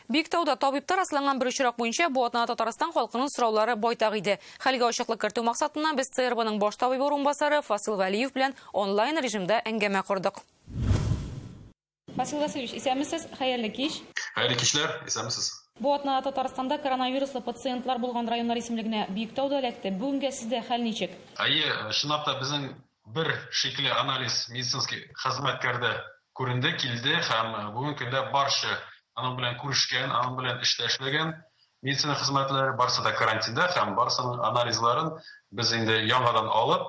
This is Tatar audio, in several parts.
Биектауда табибта расланган бер очрак буенча бу атнада Татарстан халкының сораулары байтак иде. Хәлгә ачыклык кертү максатыннан без ЦРБның баш табибы урынбасары Фасил Вәлиев белән онлайн режимда әңгәмә кордык. Фасил Васильевич, исәнмесез, хәерле кич. Хәерле кичләр, исәнмесез. Бу атнада Татарстанда коронавируслы пациентлар булган районнар исемлегенә Биектау да эләкте. Бүгенгә сездә хәл ничек? Әйе, чынлап та безнең Бер шикле анализ медицинский хезмәткәрдә күренде, килде һәм бүгенге көндә барча аның белән күрешкән, аның белән эштә эшләгән медицина хезмәтләре барсы да карантинда һәм барсының анализларын без инде яңадан алып,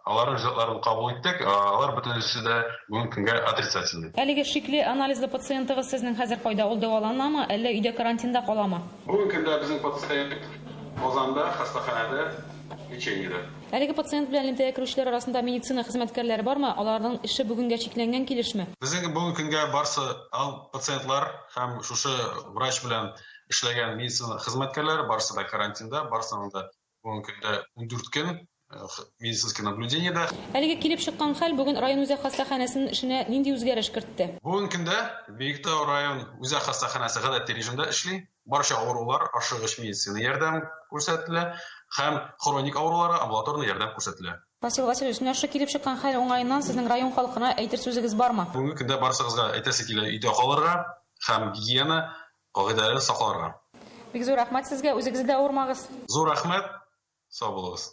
аларның результатларын кабул иттек, алар бөтенесе дә бүгенге көнгә отрицательный. Әлеге шикле анализлы пациентыгыз сезнең хәзер кайда? Ул дәваланамы, әллә өйдә карантинда каламы? Бүгенге көндә безнең пациент Казанда, хастаханәдә лечениедә. Әлеге пациент белән элемтәгә керүчеләр арасында медицина хезмәткәрләре бармы? Аларның эше бүгенгә чикләнгән килешме? Безнең бүгенге көнгә барсы ал пациентлар һәм шушы врач белән эшләгән медицина хезмәткәрләре барысы да карантинда, барысының да бүгенге көндә 14 көн медицинский наблюдениедә. Әлеге килеп чыккан хәл бүген район үзәк хастаханәсенең эшенә нинди үзгәреш кертте? Бүгенге көндә Биектау район үзәк хастаханәсе гадәти режимда эшли. Барча авырулар ашыгыч медицина ярдәм күрсәтелә һәм хроник авыруларга амбулаторный ярдәм күрсәтелә. Васил Васильевич, менә шушы килеп чыккан хәл уңаеннан сезнең район халкына әйтер сүзегез бармы? Бүгенге көндә барысыгызга әйтәсе килә, өйдә калырга һәм гигиена кагыйдәләрен сакларга. Бик зур рәхмәт сезгә, үзегез дә авырмагыз. Зур рәхмәт, сау булыгыз.